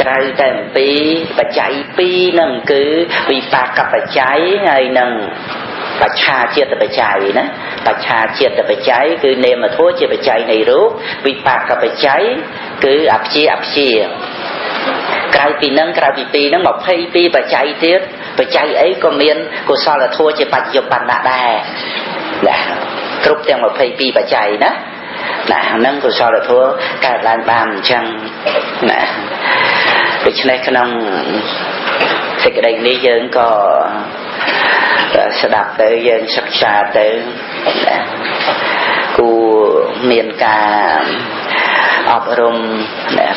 ក្រៅតែអំពីបច្ច័យពីរហ្នឹងគឺវិបាកបច្ច័យហើយនឹងបច្ឆាជាតិបច្ច័យណាបច្ឆាជាតិបច្ច័យគឺនាមធម៌ជាបច្ច័យនៃរូបវិបាកបច្ច័យគឺអព្យាអព្យាក្រៅពីហ្នឹងក្រៅពីពីរហ្នឹង22បច្ច័យទៀតបច្ច័យអីក៏មានកុសលធម៌ជាបច្ចុប្បន្នដែរណាគ្រប់ទាំង22បច្ច័យណាណាហ្នឹងកុសលធម៌កើតឡើងបានអញ្ចឹងណាដូច្នេះក្នុងសេចក្តីនេះយើងក៏ស្ដាប់ទៅយើងសិក្សាទៅណាគួរមានការអប់រំ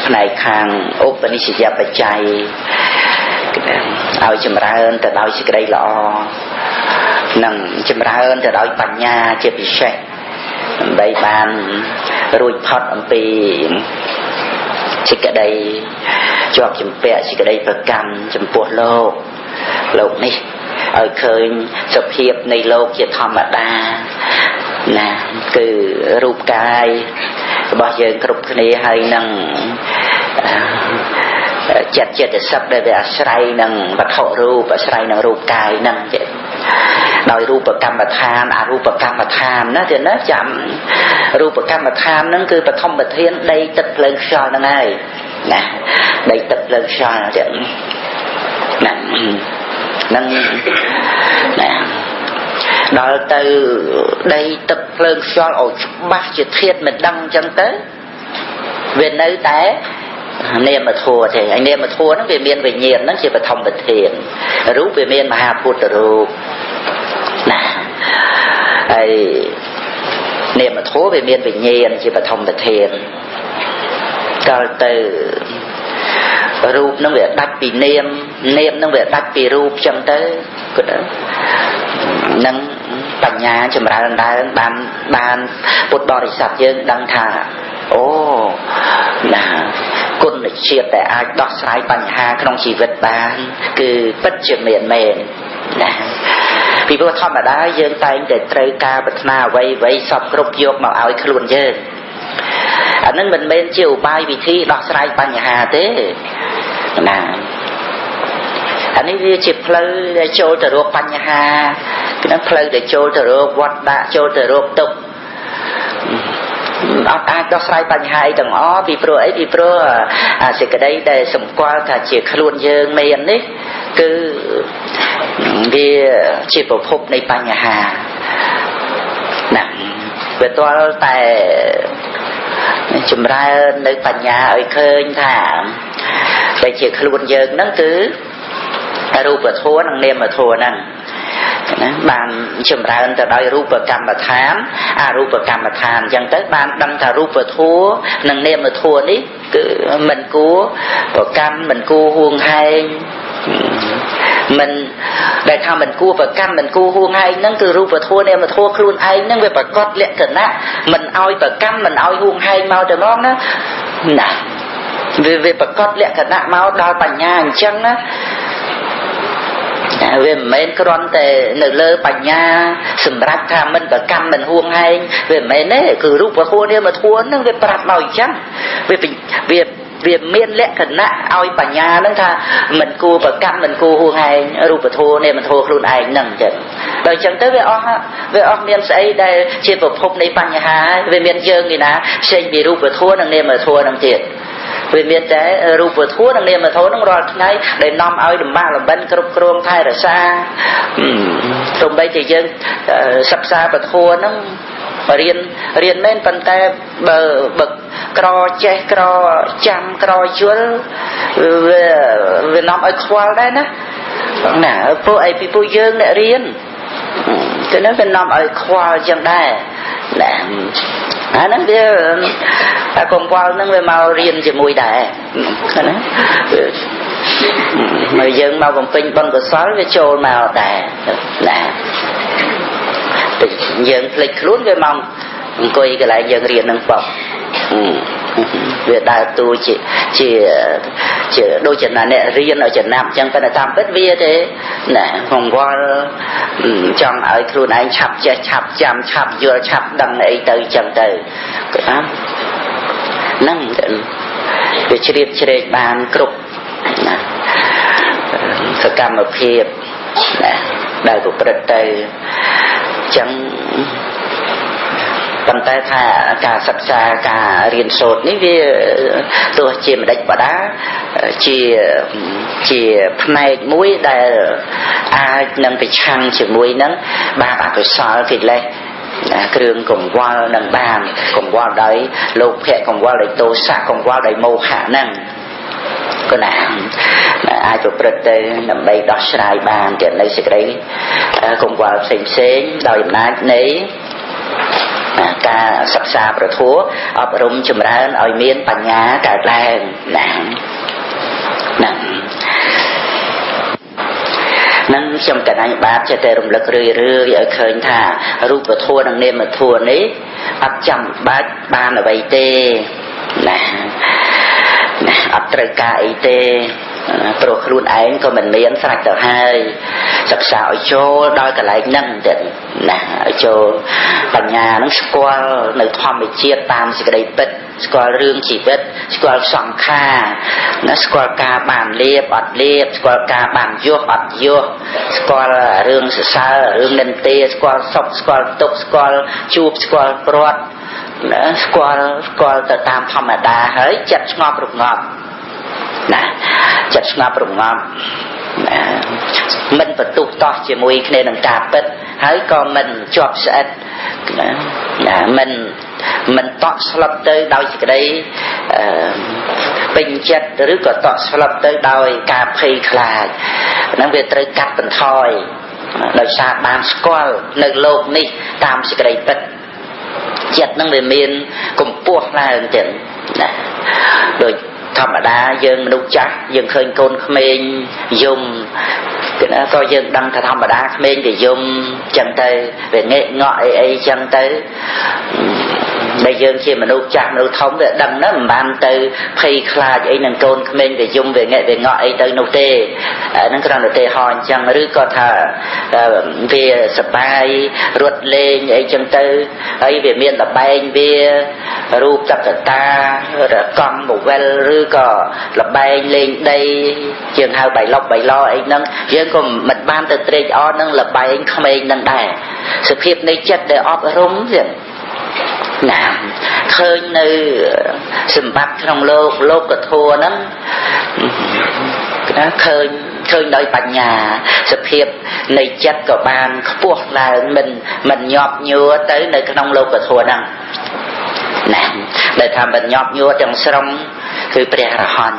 ផ្នែកខាងឧបនិស្សយបច្ច័យឲ្យចម្រើនទៅដោយសេចក្តីល្អនិងចម្រើនទៅដោយបញ្ញាជាពិសេសដើម្បីបានរួចផុតអំពីសេចក្តីជាប់ជំពាក់សេចក្តីប្រកាន់ចំពោះលោកលោកនេះឲ្យឃើញសភាពនៃលោកជាធម្មតាណាគឺរូបកាយរបស់យើងគ្រប់គ្នាហើយនឹងចិត្តចេតសិកដែលវាអាស្រ័យនឹងវត្ថុរូបអាស្រ័យនឹងរូបកាយហ្នឹងដោយរូបកម្មដ្ឋានអរូបកម្មដ្ឋានណាទៀតណាចាំរូបកម្មដ្ឋានហ្នឹងគឺបឋមធានដីទឹកភ្លើងខ្យល់ហ្នឹងហើយណាដីទឹកភ្លើងខ្យល់ទៀតណាហ្នឹងណាដល់ទៅដីទឹកភ្លើងខ្យល់ឲ្យច្បាស់ជាធាតុមិនដឹងអញ្ចឹងទៅវានៅតែនាមធម៌ទេហើយនាមធម៌ហ្នឹងវាមានវិញ្ញាណហ្នឹងជាបឋមធានរូបវាមានមហាពុទ្ធរូបណាហើយនាមធម៌វាមានវិញ្ញាណជាបឋមធានដល់ទៅរូបហ្នឹងវាដាច់ពីនាមនាមហ្នឹងវាដាច់ពីរូបចឹងទៅគាត់នឹងបញ្ញាចម្រើនឡើងបានពុទ្ធបរិស័ទយើងដឹងថាអូណាគុណជាតិដែលអាចដោះស្រាយបញ្ហាក្នុងជីវិតបានគឺពិតជាមានមែនណាពីព្រោះធម្មតាយើងតែងតែត្រូវការប្រាថ្នាអ្វីអ្វីសពគ្រប់យកមកឲ្យខ្លួនយើងអានឹងមិនមែនជាឧបាយវិធីដោះស្រាយបញ្ហាទេណាអានេះវាជាផ្លូវដែលចូលទៅរកបញ្ហាគឺនឹងផ្លូវដែលចូលទៅរកវត្តដាក់ចូលទៅរកទុក្ខអត់អាចដោះស្រាយបញ្ហាអីទាំងអស់ពីព្រោះអីពីព្រោះអាសេចក្តីដែលសម្គាល់ថាជាខ្លួនយើងមាននេះគឺវាជាប្រភពនៃបញ្ហាណាវាទាល់តែចម្រើននៅបញ្ញាឲ្យឃើញថាដែលជាខ្លួនយើងហ្នឹងគឺរូបធម៌និងនាមធម៌ហ្នឹងណាបានចម្រើនទៅដោយរូបកម្មដ្ឋានអរូបកម្មដ្ឋានអញ្ចឹងទៅបានដឹងថារូបធម៌និងនាមធម៌នេះគឺមិនគួរប្រកាន់មិនគួរហួងហែងមិនដែលថាមិនគួរប្រកាន់មិនគួរហួងហែងហ្នឹងគឺរូបធម៌នាមធម៌ខ្លួនឯងហ្នឹងវាប្រកបលក្ខណៈមិនឲ្យប្រកាន់មិនឲ្យហួងហែងមកតែហ្មងណាណាវាប្រកបលក្ខណៈមកដល់បញ្ញាអញ្ចឹងណាវាមិនមែនគ្រាន់តែនៅលើបញ្ញាសម្រាប់ថាមិនប្រកាន់មិនហួងហែងវាមិនមែនទេគឺរូបធម៌នាមធម៌ហ្នឹងវាប្រាប់មកអញ្ចឹងវាមានលក្ខណៈឲ្យបញ្ញាហ្នឹងថាមិនគួរប្រកាន់មិនគួរហួងហែងរូបធម៌នាមធម៌ខ្លួនឯងហ្នឹងអញ្ចឹងដល់អញ្ចឹងទៅវាអស់មានស្អីដែលជាប្រភពនៃបញ្ហាវាមានយើងឯណាផ្សេងពីរូបធម៌និងនាមធម៌ហ្នឹងទៀតវាមានតែរូបធម៌និងនាមធម៌នឹងរាល់ថ្ងៃដែលនាំឲ្យលំបាកលំបិនគ្រប់គ្រងថែរក្សាទោះបីជាយើងសិក្សាពធហ្នឹងរៀនមែនប៉ុន្តែបើក្រចេះក្រចាំក្រយល់វានាំឲ្យខ្វល់ដែរណាណាពួកអីពីពួកយើងអ្នករៀនទៅនោះវានាំឲ្យខ្វល់ចឹងដែរណាអាហ្នឹងវាតែកងវល់ហ្នឹងវាមករៀនជាមួយដែរណាមកយើងមកបំពេញបុណ្យកុសលវាចូលមកដែរណាយើងភ្លេចខ្លួនវាមកអង្គុយកន្លែងយើងរៀនហ្នឹងប៉ុកវាដើរតួជាជាជាដូចជាអ្នករៀនឲ្យចំណាប់អញ្ចឹងប៉ុន្តែតាមពិតវាទេណាកងវល់ចង់ឲ្យខ្លួនឯងឆាប់ចេះឆាប់ចាំឆាប់យល់ឆាប់ដឹងអីទៅអញ្ចឹងទៅហ្នឹងវាជ្រៀតជ្រែកបានគ្រប់ ណាសកម្មភាពណាដែលប្រព្រឹត្តទៅចឹងប៉ុន្តែថាការសិក្សាការរៀនសូត្រនេះវាទោះជាម្ដេចបដាជាផ្នែកមួយដែលអាចនឹងប្រឆាំងជាមួយនឹងបាបអកុសលកិលេសគ្រឿងកង្វល់នឹងបានកង្វល់ដោយលោភៈកង្វល់ដោយទោសៈកង្វល់ដោយមោហៈហ្នឹងក៏ណាអាចប្រព្រឹត្តទៅដើម្បីដោះស្រាយបានទាំងនៅសេចក្តីកង្វល់ផ្សេងផ្សេងដោយអំណាចនៃការសិក្សាប្រធัวអប់រំចម្រើនឲ្យមានបញ្ញាកើតឡើងណាហ្នឹងនឹងខ្ញុំកណ្ដាញបាទចេះតែរំលឹករឿយរឿយឲ្យឃើញថារូបធម៌និងនាមធម៌នេះអត់ចាំបាច់បានអ្វីទេណាណាអត់ត្រូវការអីទេព្រោះខ្លួនឯងក៏មិនមានស្រេចទៅហើយសិក្សាឲ្យចូលដល់កន្លែងហ្នឹងទៀតណាឲ្យចូលបញ្ញាហ្នឹងស្គាល់នៅធម្មជាតិតាមសេចក្តីពិតស្គាល់រឿងជីវិតស្គាល់សង្ខារណាស្គាល់ការបានលៀបអត់លៀបស្គាល់ការបានយោះអត់យោះស្គាល់រឿងសរសើររឿងនិន្ទាស្គាល់សុខស្គាល់ទុក្ខស្គាល់ជួបស្គាល់ព្រាត់ណាស្គាល់ទៅតាមធម្មតាហើយចិត្តស្ងប់រងាប់ណាចិត្តស្ងប់រងាប់ណាមិនបន្ទុះតោះជាមួយគ្នានឹងការពិតហើយក៏មិនជាប់ស្អិតណាមិនតក់ស្លុតទៅដោយសេចក្តីពេញចិត្តឬក៏តក់ស្លុតទៅដោយការភ័យខ្លាចហ្នឹងវាត្រូវកាត់បន្ថយដោយសារបានស្គាល់នៅលោកនេះតាមសេចក្តីពិតចិត្តហ្នឹងវាមានកម្ពស់ឡើងទៀតណាដូចធម្មតាយើងមនុស្សចាស់យើងឃើញកូនក្មេងយំគេណាក៏យើងដឹងថាធម្មតាក្មេងវាយំចឹងទៅវាងេកងក់អីអីចឹងទៅដែលយើងជាមនុស្សចាស់មនុស្សធំវាដឹងណាមិនបានទៅភ័យខ្លាចអីនឹងកូនក្មេងវាយំវាងេកវាងក់អីទៅនោះទេហ្នឹងគ្រាន់តែទេហោអញ្ចឹងឬក៏ថាវាសប្បាយរត់លេងអីចឹងទៅហើយវាមានលបែងវារូបតកតារកង់បវលឬក៏លបែងលេងដីជាងហៅបៃលុបបៃឡអីហ្នឹងយើងក៏មិនបានទៅត្រេកអរនឹងលបែងក្មេងហ្នឹងដែរសភាពនៃចិត្តដែលអប់រំទៀតណាឃើញនៅសម្បត្តិក្នុងលោកលោកធម៌ហ្នឹងណាឃើញដោយបញ្ញាសភាពនៃចិត្តក៏បានខ្ពស់ឡើងមិនញាប់ញួរទៅនៅក្នុងលោកធម៌ហ្នឹងណាដែលថាមិនញាប់ញួរទាំងស្រុងគឺព្រះអរហន្ត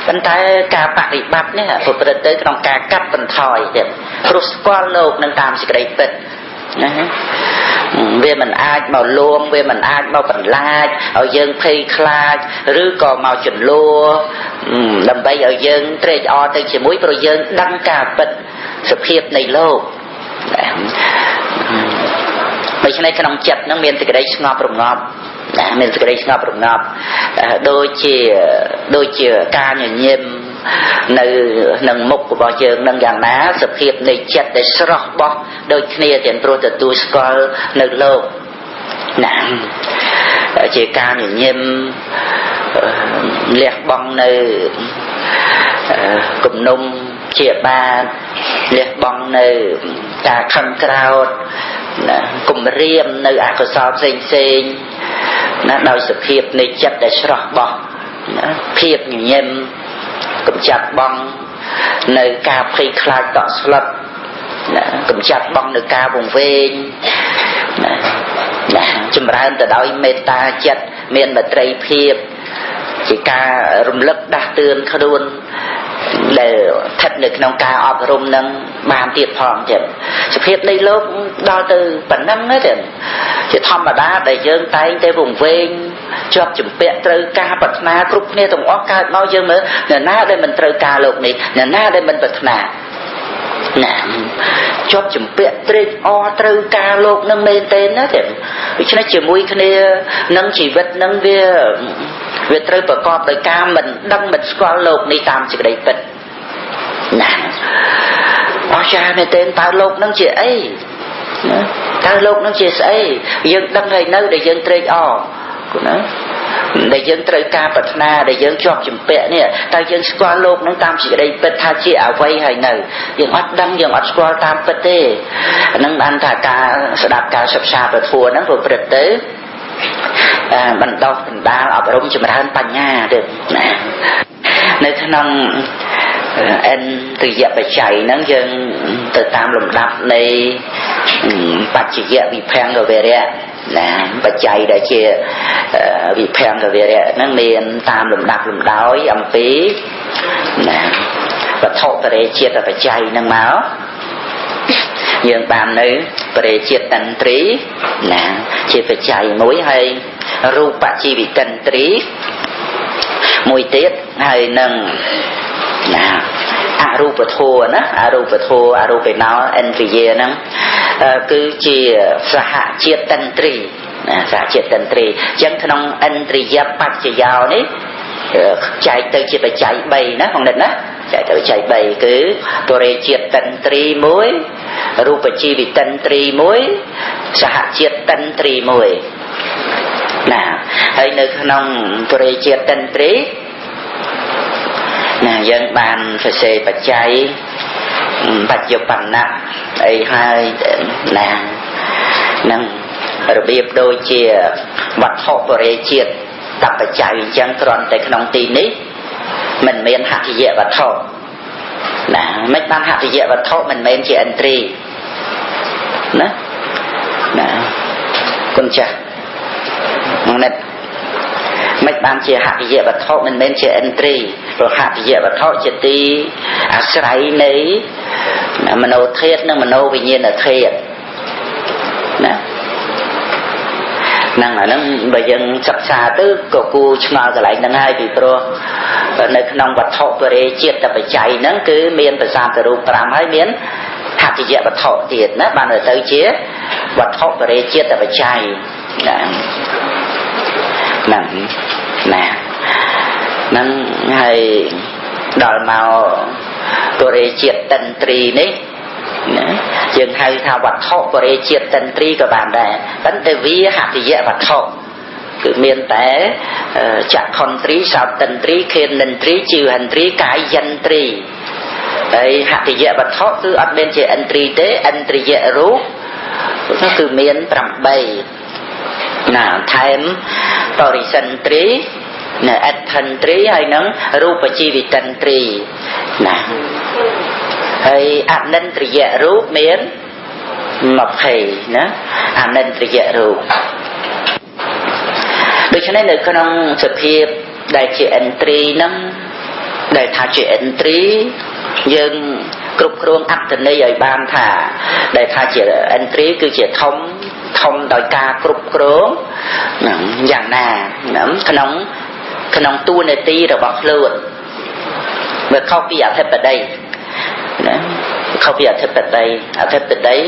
ប៉ុន្តែការបដិបត្តិនេះប្រព្រឹត្តទៅក្នុងការកាត់បន្ថយទៀតព្រោះស្គាល់លោកនឹងតាមសេចក្តីពិតណាវាមិនអាចមកលួងវាមិនអាចមកបន្លាចឲ្យយើងភ័យខ្លាចឬក៏មកចន្លោដើម្បីឲ្យយើងត្រេកអរទៅជាមួយព្រោះយើងដឹងការពិតសភាពនៃលោកដូច្នេះក្នុងចិត្តនឹងមានសេចក្តីស្ងប់រងាប់ណាមានសេចក្តីស្ងប់រងាប់ដូចជាការញញឹមនៅនឹងមុខរបស់យើងនឹងយ៉ាងណាសភាពនៃចិត្តដែលស្រស់បោះដូចគ្នាទាំងព្រោះទទួលស្គាល់នៅលោកណាជាការញញឹមលះបង់នៅគំនុំជាបាតលះបង់នៅការខឹងក្រោធណាគំរាមនៅអកុសលផ្សេងផ្សេងណាដោយសភាពនៃចិត្តដែលស្រស់បោះណាភាពញញឹមកំចាត់បងនៅការភ័យខ្លាចតក់ស្លុតណាកំចាត់បងនៅការវង្វេងណាណាចម្រើនទៅដោយមេត្តាចិត្តមានមត្រីភាពជាការរំលឹកដាស់តឿនខ្លួនដែលស្ថិតនៅក្នុងការអប់រំនឹងបានទៀតផងទៀតសភាពនៃលោកដល់ទៅប៉ុណ្ណឹងទេជាធម្មតាដែលយើងតែងតែវង្វេងជាប់ជំពាក់ត្រូវការប្រាថ្នាគ្រប់គ្នាទាំងអស់កើតមកយើងមើលអ្នកណាដែលមិនត្រូវការលោកនេះអ្នកណាដែលមិនប្រាថ្នាណាជាប់ជំពាក់ត្រេកអរត្រូវការលោកនឹងមែនទេណាទេដូច្នេះជាមួយគ្នានឹងជីវិតនឹងវាត្រូវប្រកបដោយការមិនដឹងមិនស្គាល់លោកនេះតាមសេចក្តីពិតណាអស្ចារ្យមែនទេតើលោកនឹងជាអីណាតើលោកនឹងជាស្អីយើងដឹងហើយនៅដែលយើងត្រេកអរណា ដែលយើងត្រូវការប្រាថ្នាដែលយើងជាប់ជំពាក់នេះតើយើងស្គាល់លោកនឹងតាមសេចក្តីពិតថាជាអ្វីហើយនៅយើងអត់ដឹងយើងអត់ស្គាល់តាមពិតទេអានឹងបានថាការស្ដាប់ការសិក្សាពធហ្នឹងប្រព្រឹត្តទៅបណ្ដោះបណ្ដាលអប់រំចម្រើនបញ្ញាទេណានៅក្នុងឥន្ទ្រិយបច្ច័យហ្នឹងយើងទៅតាមលំដាប់នៃបច្ចយវិភង្គវរៈណាបច្ច័យដែលជាវិភង្គវរៈហ្នឹងមានតាមលំដាប់លំដោយអំពីណាវត្ថុបរិជាតិបច្ច័យហ្នឹងមកយើងបាននៅបរិជាតិតន្ត្រីណាជាបច្ច័យមួយហើយរូបជីវិតន្ត្រីមួយទៀតហើយនឹងណាអរូបធម៌ណាអរូបធម៌អរូបេណោឥន្ទ្រិយាហ្នឹងគឺជាសហជាតិតន្ត្រីណាសហជាតិតន្ត្រីអញ្ចឹងក្នុងឥន្ទ្រិយបច្ចយោនេះចែកទៅជាបច្ច័យ3ណាបងនិតណាចែកទៅបច្ច័យ3គឺបរិជាតិតន្ត្រី1រូបជីវិតន្ត្រី1សហជាតិតន្ត្រី1ណាហើយនៅក្នុងបរិជាតិតន្ត្រីណាយើងបានសរសេរបច្ច័យបច្ចុប្បន្នៈអីហើយណានឹងរបៀបដូចជាវត្ថុបរិជាតិតបច្ច័យអញ្ចឹងគ្រាន់តែក្នុងទីនេះមិនមានហត្ថយវត្ថុណាមិនបានហត្ថយវត្ថុមិនមែនជាឥន្ទ្រីណាណាគុណចាស់នេះមិនបានជាហត្ថយវត្ថុមិនមែនជាឥន្ទ្រីព្រោះហត្ថយវត្ថុជាទីអាស្រ័យនៃមโนធាតុនិងមโนវិញ្ញាណធាតុណាហ្នឹងអាហ្នឹងបើយើងសិក្សាទៅក៏គួរឆ្ងល់កន្លែងហ្នឹងហើយពីព្រោះនៅក្នុងវត្ថុបរិជាតិបច្ច័យហ្នឹងគឺមានប្រសាទរូប5ហើយមានហត្ថយវត្ថុទៀតណាបានទៅជាវត្ថុបរិជាតិបច្ច័យណាហ្នឹងណាហ្នឹងហើយដល់មកបរិជាតិតន្ត្រីនេះណាយើងហៅថាវត្ថុបរិជាតិតន្ត្រីក៏បានដែរប៉ុន្តែវាហត្ថយវត្ថុគឺមានតែចក្ខុន្ទ្រីសោតន្ត្រីខេនិន្ទ្រីជីវហន្ទ្រីកាយន្ទ្រីហើយហត្ថយវត្ថុគឺអត់មានជាឥន្ទ្រីទេឥន្ទ្រិយរូបគឺមាន8ណាថែមបរិសិន្ទ្រីណាអដ្ឋិន្ទ្រីហើយនឹងរូបជីវិតិន្ទ្រីណាហើយអនិន្ទ្រិយរូបមាន20ណាអនិន្ទ្រិយរូបដូច្នេះនៅក្នុងសភាពដែលជាឥន្ទ្រីហ្នឹងដែលថាជាឥន្ទ្រីយើងគ្រប់គ្រងអត្ថន័យឲ្យបានថាដែលថាជាឥន្ទ្រីគឺជាធំធំដោយការគ្រប់គ្រងយ៉ាងណាក្នុងក្នុងតួនាទីរបស់ខ្លួនវាខុសពីអធិបតីណាខុសពីអធិបតីអធិបតី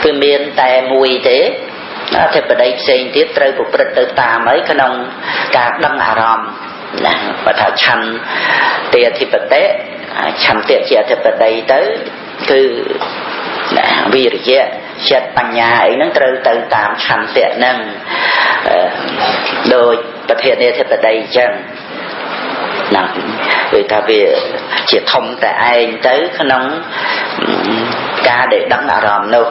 គឺមានតែមួយទេអធិបតីផ្សេងទៀតត្រូវប្រព្រឹត្តទៅតាមហើយក្នុងការដឹងអារម្មណ៍ណាបើថាឆន្ទៈអធិបតិឆន្ទៈជាអធិបតីទៅគឺណាវិរិយៈចិត្តបញ្ញាអីហ្នឹងត្រូវទៅតាមឆន្ទៈហ្នឹងដោយប្រធានាធិបតីអញ្ចឹងណាគឺថាវាជាធំតែឯងទៅក្នុងការដែលដឹងអារម្មណ៍នោះ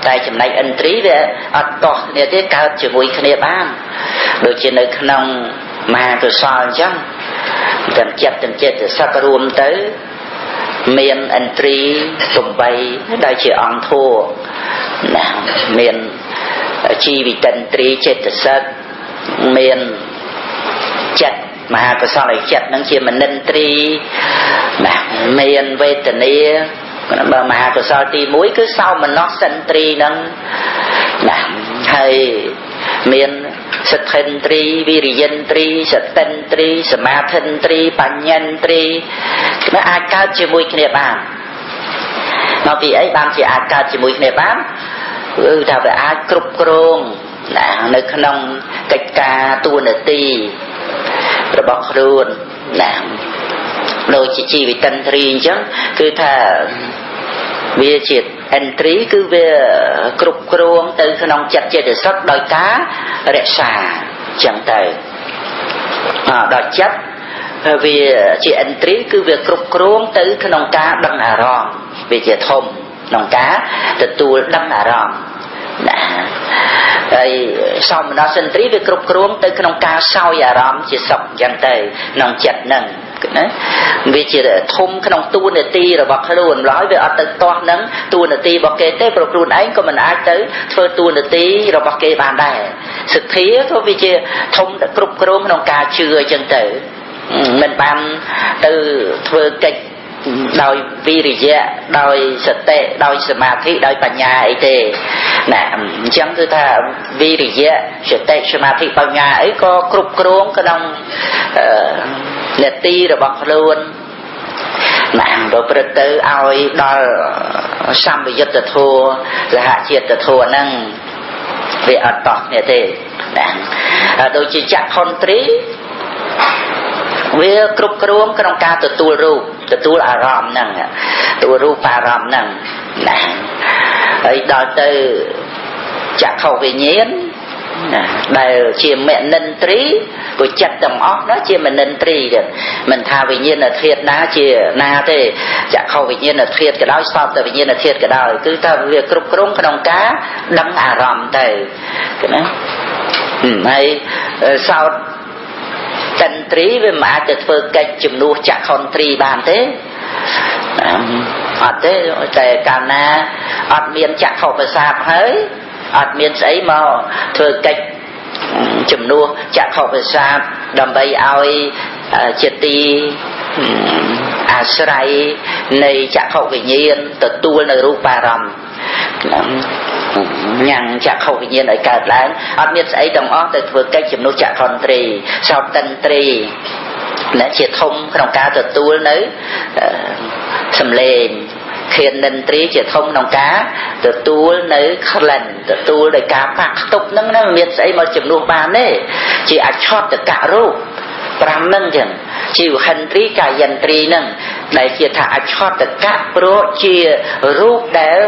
តែចំណែកឥន្ទ្រីវាអត់តោះគ្នាទេកើតជាមួយគ្នាបានដូចជានៅក្នុងមហាកុសលអញ្ចឹងទាំងចិត្តទាំងចេតសិករួមទៅមានឥន្ទ្រី8ដែលជាអង្គធម៌ណាមានជីវិតិន្ទ្រីចេតសិកមានចិត្តមហាកុសលចិត្តនឹងជាមនិន្ទ្រីណាមានវេទនាបើមហាកុសលទី1គឺសោមនស្សិន្ទ្រីនឹងណាហើយមានសទ្ធិន្ទ្រីវិរិយន្ទ្រីសតិន្ទ្រីសមាធិន្ទ្រីបញ្ញន្ទ្រីគឺអាចកើតជាមួយគ្នាបានមកពីអីបានជាអាចកើតជាមួយគ្នាបានគឺថាវាអាចគ្រប់គ្រងណានៅក្នុងកិច្ចការតួនាទីរបស់ខ្លួនណាដូចជាជីវិតិន្ទ្រីអញ្ចឹងគឺថាវាជាឥន្ទ្រីគឺវាគ្រប់គ្រងទៅក្នុងចិត្តចេតសិកដោយការរក្សាអញ្ចឹងទៅ ដល់ចិត្តវាជាឥន្ទ្រីគឺវាគ្រប់គ្រងទៅក្នុងការដឹងអារម្មណ៍វាជាធំក្នុងការទទួលដឹងអារម្មណ៍ណាហើយសោមនស្សឥន្ទ្រីវាគ្រប់គ្រងទៅក្នុងការសោយអារម្មណ៍ជាសុខអញ្ចឹងទៅក្នុងចិត្តហ្នឹងណាវាជាធំក្នុងតួនាទីរបស់ខ្លួនឡើយវាអត់ទៅទាស់នឹងតួនាទីរបស់គេទេព្រោះខ្លួនឯងក៏មិនអាចទៅធ្វើតួនាទីរបស់គេបានដែរសទ្ធាក៏វាជាធំគ្រប់គ្រងក្នុងការជឿអញ្ចឹងទៅមិនបានទៅធ្វើកិច្ចដោយវិរិយៈដោយសតិដោយសមាធិដោយបញ្ញាអីទេណាអញ្ចឹងគឺថាវិរិយៈសតិសមាធិបញ្ញាអីក៏គ្រប់គ្រងក្នុងនេតិរបស់ខ្លួនណាប្រព្រឹត្តទៅឲ្យដល់សម្បយុទ្ធធម៌សហជាតិធម៌ហ្នឹងវាអត់តោះគ្នាទេណាដូចជាចក្ខុន្ទ្រីវាគ្រប់គ្រងក្នុងការទទួលរូបទទួលអារម្មណ៍ហ្នឹងទទួលរូបអារម្មណ៍ហ្នឹងណាហើយដល់ទៅចក្ខុវិញ្ញាណណាដែលជាមនិន្ទ្រីព្រោះចិត្តទាំងអស់ណាជាមនិន្ទ្រីទៀតមិនថាវិញ្ញាណធាតុណាជាណាទេចក្ខុវិញ្ញាណធាតុក៏ដោយសោតវិញ្ញាណធាតុក៏ដោយគឺថាវាគ្រប់គ្រងក្នុងការដឹងអារម្មណ៍ទៅណាហើយសោតតិន្ទ្រីវាមិនអាចទៅធ្វើកិច្ចជំនួសចក្ខុន្ទ្រីបានទេអត់ទេតែកាលណាអត់មានចក្ខុប្រសាទហើយអត់មានស្អីមកធ្វើកិច្ចជំនួសចក្ខុប្រសាទដើម្បីឲ្យជាទីអាស្រ័យនៃចក្ខុវិញ្ញាណទទួលនៅរូបារម្មណ៍ញ៉ាំងចក្ខុវិញ្ញាណឲ្យកើតឡើងអត់មានស្អីទាំងអស់ទៅធ្វើកិច្ចជំនួសចក្ខុន្ទ្រីសោតិន្ទ្រីណាជាធំក្នុងការទទួលនៅសំឡេងឃាននិន្ទ្រីជាធំក្នុងការទទួលនៅក្លិនទទួលដោយការប៉ះខ្ទប់ហ្នឹងណាមានស្អីមកជំនួសបានទេជាអឆតករូប5ហ្នឹងចឹងជីវហិន្ទ្រីកាយន្ទ្រីហ្នឹងដែលជាថាអឆតកៈព្រោះជារូបដែល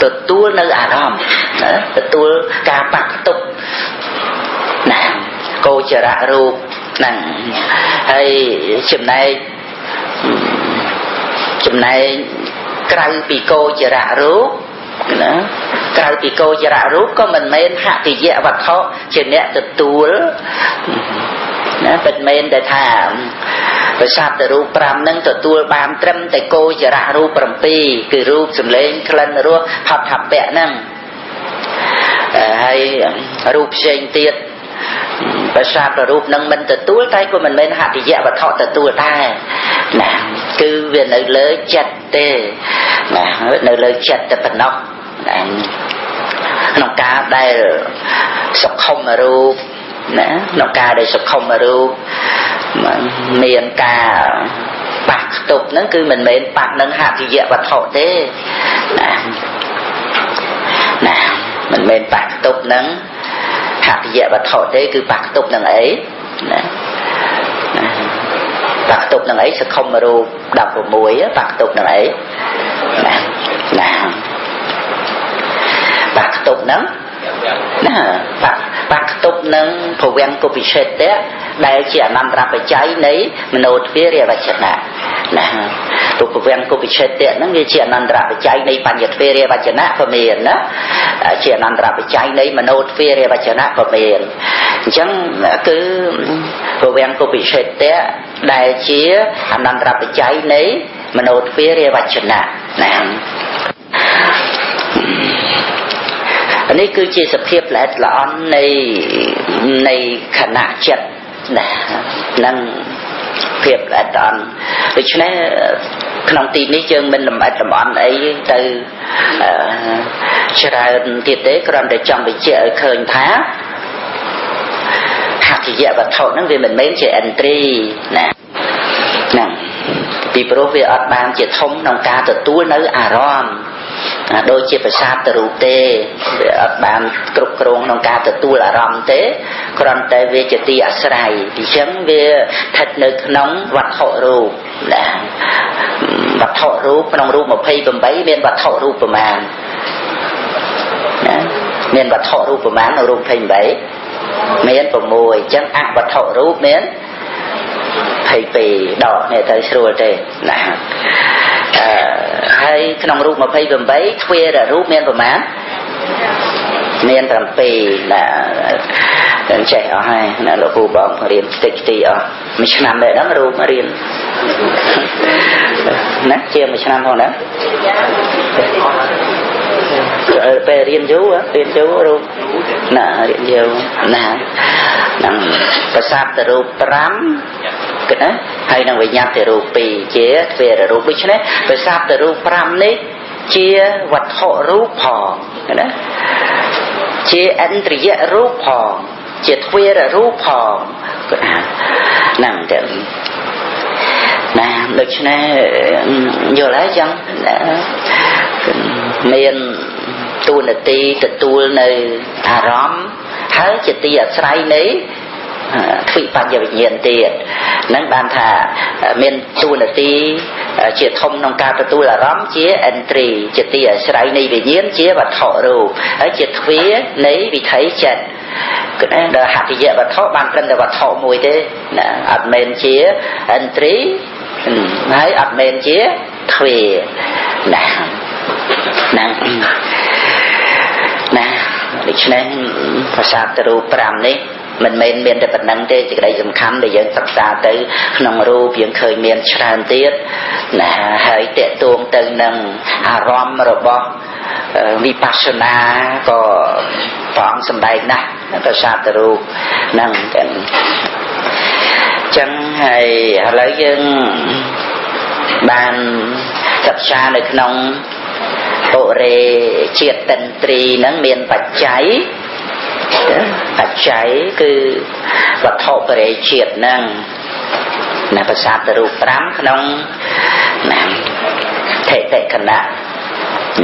ទទួលនៅអារម្មណ៍ណាទទួលការប៉ះខ្ទប់ណាកោចរៈរូបហ្នឹងហើយចំណែកក្រៅពីកោចរៈរូបណាក្រៅពីកោចរៈរូបក៏មិនមែនហតិយវត្ថុជាអ្នកទទួលណាពិតមែនតែថាប្រសាទរូប5ហ្នឹងទទួលបានត្រឹមតែកោចរៈរូប7គឺរូបសម្លេងក្លិនរសផតថពៈហ្នឹងហើយរូបផ្សេងទៀតប្រសាទរូបនឹងមិនទទួលតែក៏មិនមែនហតិយវត្ថុទទួលដែរណាគឺវានៅលើចិត្តទេណានៅលើចិត្តតែប៉ុណ្ណោះណាក្នុងការដែលសុខុមរូបណាក្នុងការដែលសុខុមរូបមានការប៉ះខ្ទប់ហ្នឹងគឺមិនមែនប៉ះនឹងហតិយវត្ថុទេណាណាមិនមែនប៉ះខ្ទប់នឹងហតិយវត្ថុទេគឺប៉ះខ្ទប់នឹងអីណាប៉ះខ្ទប់នឹងអីសុខុមរូប16ប៉ះខ្ទប់នឹងអីណាណាប៉ះខ្ទប់នឹងណាប៉ះខ្ទប់នឹងភវង្គពិសេតៈដែលជាអនន្តរបច្ច័យនៃមโนទ្វារិវចនៈណាទុភវង្គពិសេតៈហ្នឹងវាជាអនន្តរបច្ច័យនៃបញ្ញទ្វារិវចនៈក៏មានណាជាអនន្តរបច្ច័យនៃមโนទ្វារិវចនៈក៏មានអញ្ចឹងគឺភវង្គពិសេតៈដែលជាអនន្តរបច្ច័យនៃមโนទ្វារិវចនៈណានេះគឺជាសភាពល្អិតល្អន់នៃខណៈចិត្តណានឹងភាពល្អិតល្អន់ដូច្នេះក្នុងទីនេះយើងមិនលម្អិតលម្អន់អីទៅច្រើនទៀតទេគ្រាន់តែចង់បញ្ជាក់ឲ្យឃើញថាហតិយវត្ថុហ្នឹងវាមិនមែនជាឥន្ទ្រីណាហ្នឹងពីព្រោះវាអត់បានជាធំក្នុងការទទួលនៅអារម្មណ៍ដូចជាប្រសាទរូបទេវាអត់បានគ្រប់គ្រងក្នុងការទទួលអារម្មណ៍ទេគ្រាន់តែវាជាទីអាស្រ័យអញ្ចឹងវាស្ថិតនៅក្នុងវត្ថុរូបណាវត្ថុរូបក្នុងរូប28មានវត្ថុរូបប្រមាណណាមានវត្ថុរូបប្រមាណនៅរូប28 មាន6អញ្ចឹងអវត្ថុរូបមាន22ដកនេះទៅស្រួលទេណាហើយក្នុងរូប28ទ្វេររូបមានប្រមាណមាន7ណាចេះអស់ហើយណាលោកគ្រូបងរៀនតិចទីអស់មួយឆ្នាំដែរហ្នឹងរូបរៀនណាជាមួយឆ្នាំផងណាពេលរៀនយូររៀនយូររូបណារៀនយូរណាហ្នឹងប្រសាទរូប5គិតណាហើយនឹងវិញ្ញាតិរូប2ជាទ្វេររូបដូច្នេះប្រសាទរូប5នេះជាវត្ថុរូបផងណាជាឥន្ទ្រិយរូបផងជាទ្វេររូបផងគិតហ្នឹងចឹងណាដូច្នេះយល់ហើយចឹងមានតួនាទីទទួលនៅអារម្មណ៍ហើយជាទីអាស្រ័យនៃទ្វិបញ្ញវិញ្ញាណទៀតហ្នឹងបានថាមានតួនាទីជាធំក្នុងការទទួលអារម្មណ៍ជាឥន្ទ្រីជាទីអាស្រ័យនៃវិញ្ញាណជាវត្ថុរូបហើយជាទ្វានៃវិថីចិត្តគឺដល់ហតិយវត្ថុបានត្រឹមតែវត្ថុមួយទេណាអត់មែនជាឥន្ទ្រីហើយអត់មែនជាទ្វាណាហ្នឹងណាដូច្នេះភាសាទរូប5នេះមិនមែនមានតែប៉ុណ្្នឹងទេសេចក្តីសំខាន់ដែលយើងសិក្សាទៅក្នុងរូបយើងឃើញមានច្រើនទៀតណាហើយតកតួងទៅនឹងអារម្មណ៍របស់វិបស្សនាក៏ព្រះអង្គសម្ដែងណាស់ប្រសាទរូបហ្នឹងចឹងហើយឥឡូវយើងបានសិក្សានៅក្នុងបុរេជាតិតិន្ទ្រីហ្នឹងមានបច្ច័យបច្ច័យគឺវត្ថុបរិជាតិហ្នឹងណាប្រសាទរូប5ក្នុងណាថេតិគណៈ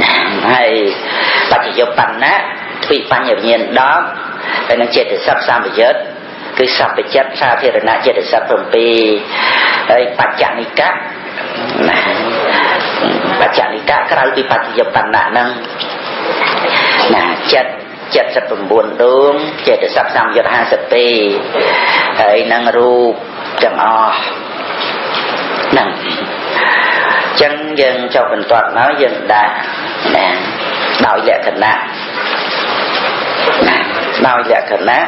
ណាហើយបច្ចយុបណ្ណៈទ្វិបញ្ញវិញ្ញាណ10ហើយនឹងចេតសិកសម្បយុទ្ធគឺសព្វចិត្តសាធារណៈចេតសិក7ហើយបច្ចនិកៈណាបច្ចនិកៈក្រៅពីបច្ចយុបណ្ណៈហ្នឹងណាចិត្ត79ដួងចេតសិកសម្យុទ្ធ52ហើយនឹងរូបទាំងអស់ហ្នឹងចឹងយើងចុះបន្ទាត់មកយើងដាក់ណាដោយលក្ខណៈណាដោយលក្ខណៈណា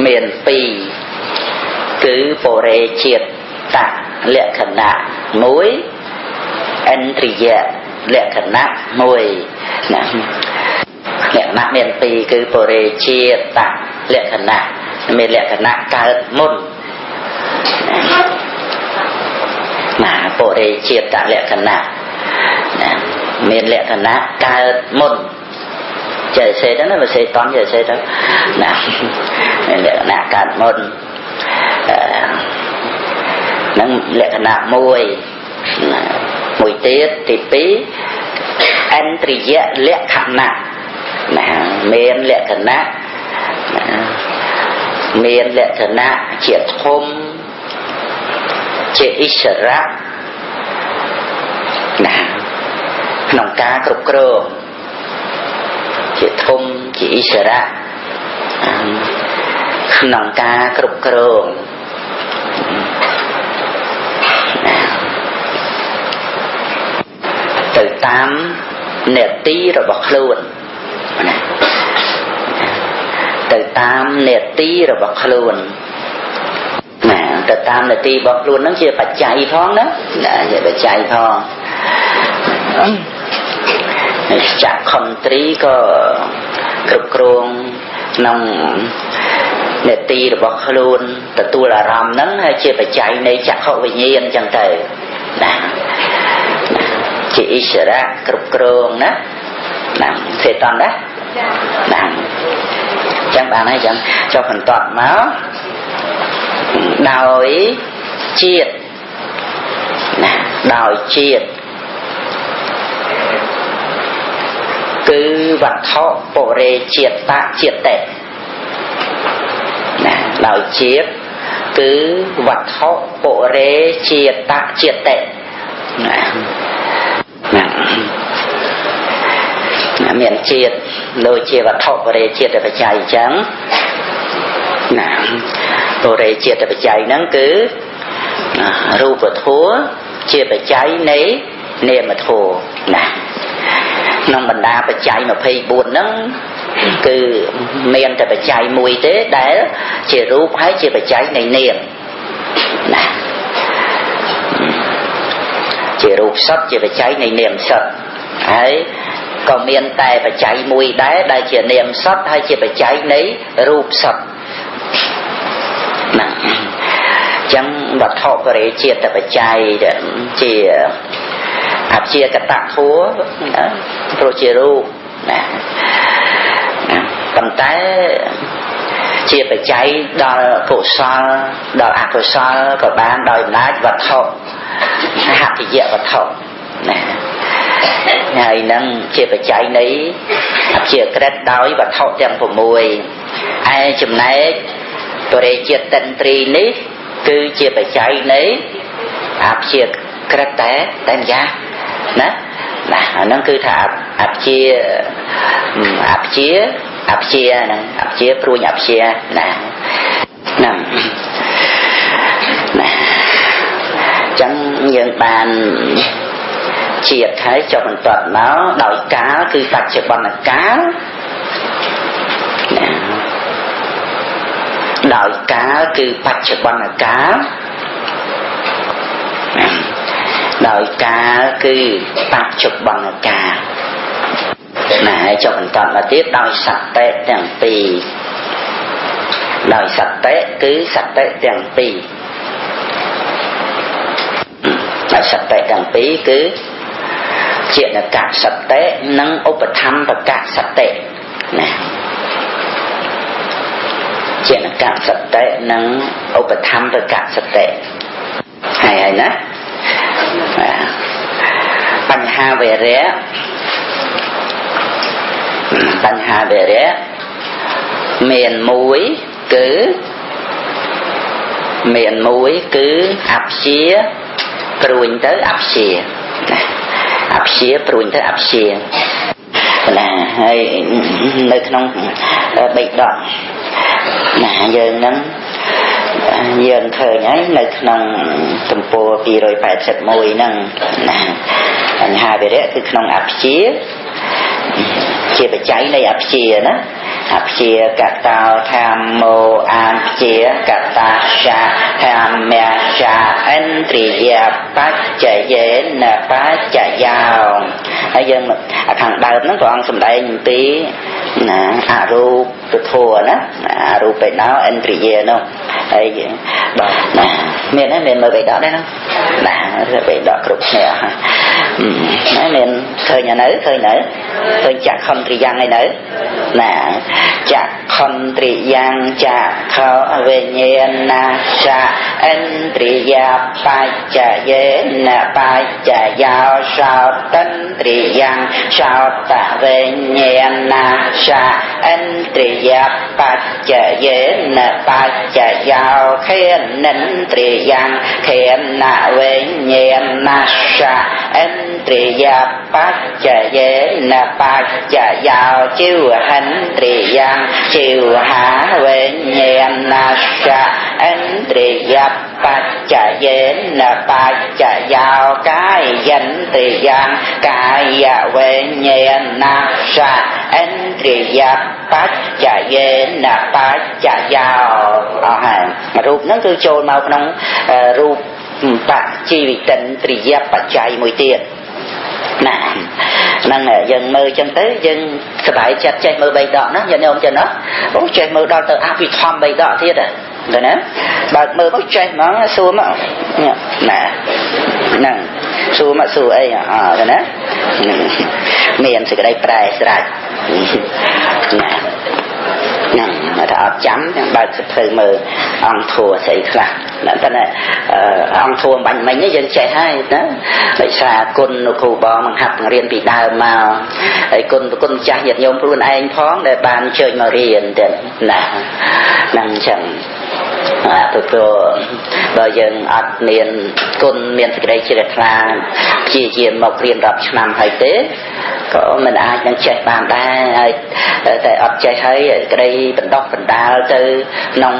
មាន2គឺបុរេជាតិតលក្ខណៈ1ឥន្ទ្រិយលក្ខណៈ1ណាលក្ខណៈមាន2គឺបុរេជាតិតលក្ខណៈមានលក្ខណៈកើតមុនណាបុរេជាតិតលក្ខណៈណាមានលក្ខណៈកើតមុនចេះសេទៅណាបើសេតន់ចេះសេទៅណាមានលក្ខណៈកើតមុននឹងលក្ខណៈមួយមួយទៀតទី2ឥន្ទ្រិយលក្ខណៈណាមានលក្ខណៈមានលក្ខណៈជាធំជាអិសរៈណាក្នុងការគ្រប់គ្រងជាធំជាអិសរៈក្នុងការគ្រប់គ្រងទៅតាមនេតិរបស់ខ្លួនណាទៅតាមនេតិរបស់ខ្លួនណាទៅតាមនេតិរបស់ខ្លួនហ្នឹងជាបច្ច័យផងណាណាជាបច្ច័យផងចក្ខុន្ទ្រីក៏គ្រប់គ្រងក្នុងនេតិរបស់ខ្លួនទទួលអារម្មណ៍ហ្នឹងហើយជាបច្ច័យនៃចក្ខុវិញ្ញាណអញ្ចឹងទៅណាជាអិសរៈគ្រប់គ្រងណាណាសេតនណាណាចឹងបានហើយចឹងចុះបន្ទាត់មកដោយជាតិណាដោយជាតិគឺវត្ថុបុរេជាតិតជាតិណាដោយជាតិគឺវត្ថុបុរេជាតិតជាតិណាណា មានជាតិដូចជាវត្ថុបរិជាតិបច្ច័យអញ្ចឹងណាបរិជាតិបច្ច័យហ្នឹងគឺរូបធម៌ជាបច្ច័យនៃនាមធម៌ណាក្នុងបណ្ដាបច្ច័យ24ហ្នឹងគឺមានតែបច្ច័យមួយទេដែលជារូបហើយជាបច្ច័យនៃនាមណាជារូបសុទ្ធជាបច្ច័យនៃនាមសុទ្ធហើយក៏មានតែបច្ច័យមួយដែរដែលជានាមសុទ្ធហើយជាបច្ច័យនៃរូបសុទ្ធណាចឹងវត្ថុបរិជាតិបច្ច័យជាអព្យាកតធัวណាព្រោះជារូបណាប៉ុន្តែជាបច្ច័យដល់កុសលដល់អកុសលក៏បានដោយអំណាចវត្ថុហតិយវត្ថុណាហើយនឹងជាបច្ច័យនៃអព្យាក្រឹតដោយវត្ថុទាំង6ឯចំណែកបរិជាតិតិន្ទ្រីនេះគឺជាបច្ច័យនៃអព្យាក្រឹតតែម្យ៉ាងណាណាអាហ្នឹងគឺថាអព្យាអព្យាអព្យាហ្នឹងអព្យាព្រួញអព្យាណាហ្នឹងណាចឹងយើងបានជាតិហើយចុះបន្ទាប់មកដោយកាលគឺបច្ចុប្បន្នកាលណាដោយកាលគឺបច្ចុប្បន្នកាលដោយកាលគឺបច្ចុប្បន្នកាលណាហើយចុះបន្តមកទៀតដោយសតិទាំងពីរដោយសតិគឺសតិទាំងពីរដោយសតិទាំងពីរគឺជានកសតិនិងឧបធម្ភកសតិណាជានកសតិនិងឧបធម្ភកសតិហើយណាបញ្ហាវេរៈបញ្ហាវេរៈមានមួយគឺមានមួយគឺអព្យាព្រួញទៅអព្យាណាអព្យាព្រួញទៅអព្យាណាហើយនៅក្នុងបិដកណាយើងហ្នឹងយើងឃើញហើយនៅក្នុងទំព័រ281ហ្នឹងណាបញ្ហាវិរៈគឺក្នុងអព្យាជាបច្ច័យនៃអព្យាណាអព្យាកតោធម្មោអានព្យាកតាសាធម្មសាឥន្ទ្រិយបច្ចយេនបច្ចយោហើយយើងខាងដើមហ្នឹងព្រះអង្គសម្ដែងអំពីណាអរូបធម៌ណាអរូបេណោឥន្ទ្រិយានោះហើយបាទណាមានទេមានមើលបេដកដែរណាណាបេដកគ្រប់គ្នាណាមានឃើញនៅឃើញនៅឃើញចក្ខុន្ទ្រិយ៉ាងឯនៅណាចក្ខុន្ទ្រិយ៉ាងចក្ខុវិញ្ញាណសៈឥន្ទ្រិយបច្ចយេនបច្ចយោសោតិន្ទ្រិយ៉ាងសោតវិញ្ញាណសៈឥន្ទ្រិយបច្ចយេនបច្ចយោខេនិន្ទ្រិយ៉ាងខេនវិញ្ញាណសៈឥន្ទ្រិយបច្ចយេនបច្ចយោជីវហិន្ទ្រិយ៉ាងជីវហាវិញ្ញាណសៈឥន្ទ្រិយបច្ចយេនបច្ចយោកាយិន្ទ្រិយ៉ាងកាយវិញ្ញាណសៈឥន្ទ្រិយបច្ចយេនបច្ចយោអស់ហើយរូបហ្នឹងគឺចូលមកក្នុងរូបបជីវិតិន្ទ្រិយបច្ច័យមួយទៀតណាហ្នឹងយើងមើលចឹងទៅយើងសប្បាយចិត្តចេះមើលបីដកណាញាតិញោមចឹងណាអូចេះមើលដល់ទៅអភិធម្មបីដកទៀតទៅណាបើមើលមកចេះហ្មងសួរមកណាហ្នឹងសួរមកសួរអីអទៅណាមានសេចក្តីប្រែស្រេចណាហ្នឹងថាអត់ចាំបើកសភៅមើលអង្គធัวស្អីខ្លះតែអង្គធัวបាញ់មិញយើងចេះហើយណាដោយសារគុណគ្រូបងបង្ហាត់បង្រៀនពីដើមមកហើយគុណប្រគុណចាស់ញាតិញោមខ្លួនឯងផងដែលបានអញ្ជើញមករៀនទៀតណាហ្នឹងអញ្ចឹងព្រោះបើយើងអត់មានគុណមានសេចក្តីជ្រះថ្លាព្យាយាមមករៀនរាប់ឆ្នាំហើយទេ ក៏មិនអាចនឹងចេះបានដែរហើយតែអត់ចេះហើយក្តីបណ្ដោះបណ្ដាលទៅក្នុង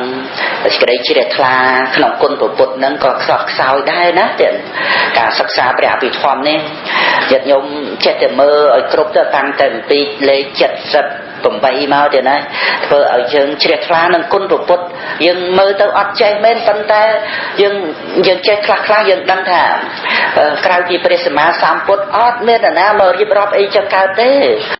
សេចក្តីជ្រះថ្លាក្នុងគុណពុទ្ធហ្នឹងក៏ខ្សោះខ្សោយដែរណាទៀតការសិក្សាព្រះអភិធម្មនេះញាតិញោមចេះតែមើលឲ្យគ្រប់ទៅតាំងតែពីលេខ78មកទៀតណាធ្វើឲ្យយើងជ្រះថ្លានឹងគុណពុទ្ធយើងមើលទៅអត់ចេះមែនប៉ុន្តែយើងយើងចេះខ្លះខ្លះយើងដឹងថាក្រៅពីព្រះសម្មាសម្ពុទ្ធអត់មាននរណាមករៀបរាប់អីចឹងកើតទេ។